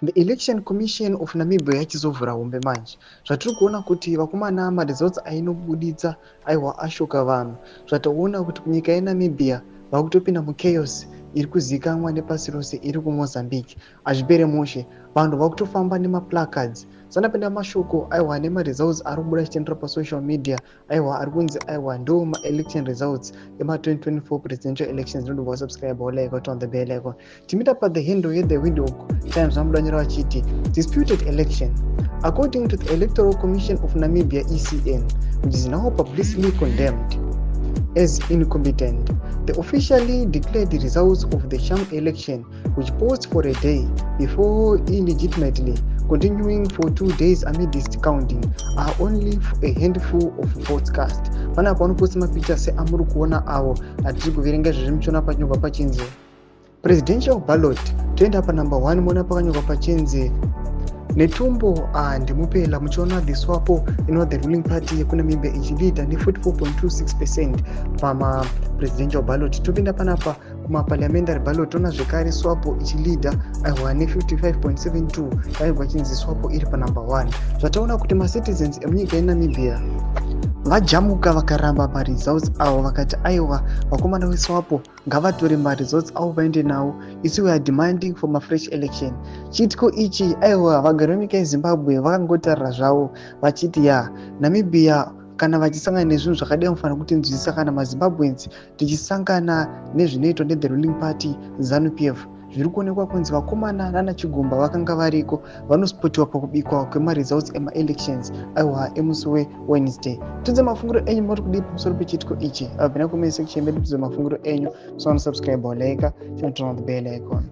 The Election Commission of Namibia yachizovhura hombe manje. Zvatiri kuona kuti vakomana, maresults ainobuditsa, aiwa, ashoka vanhu. Zvataona kuti kunyika yeNamibia vakutopinda muchaos iri kuzivikanwa nepasi rose iri kuMozambique. Hazvipere mushe, vanhu vakutofamba nemaplacards. Sandapinda mashoko, aiwa, nemaresults ari kubuda achitendera pasocial media, aiwa, ari kunzi, aiwa, ndo maelection results ema2024 presidential elections. Ndinobva wasubscribe, walike, on the bell icon. Timita pa the handle yeThe Windhoek Times, vamuda nyora vachiti, "Disputed election. According to the Electoral Commission of Namibia, ECN, which is now publicly condemned as incompetent, the officially declared results of the sham election, which paused for a day before illegitimately continuing for 2 days amidst counting, are only a handful of votes cast." Panapa vanoposta mapicha seamuri kuona avo atiri kuverenga izvezvi. Muchiona panyorwa pachinzi presidential ballot. Toenda panumber 1, muona pakanyorwa pachinzi Netumbo Ndimupela. Muchiona the SWAPO, inova the ruling party yekuNamibia, ichileada ne44.26% pamapresidential ballot. Topinda panapa kumaparliamentary ballot, toona zvekare SWAPO ichileada, aiwa, ne55.72. Yaibva chinzi SWAPO iri panumber 1. Zvataona kuti macitizens emunyika yeNamibia vajamuka, vakaramba maresults avo, vakati, aiwa, vakomana veSWAPO ngavatore maresults avo vaende nawo, isu we are demanding for mafresh election. Chiitiko ichi, aiwa, vagari venyika yeZimbabwe vakangotarira zvavo vachiti, ya, Namibia kana vachisangana nezvinhu zvakadai, mufanira kutinzwisisa kana maZimbabweans tichisangana nezvinoitwa nethe ruling party, ZANU PF. Zviri kuonekwa kunzi vakomana nana Chigumba vakanga variko vanospotiwa pakubikwa kwemaresults emaelections, aiwa, emusi weWednesday. Tudze mafungiro enyu, muri kudii pamusoro pechiitiko ichi? Abvina comment section medu, tudze mafungiro enyu. So subscribe, like, turn on the bell icon.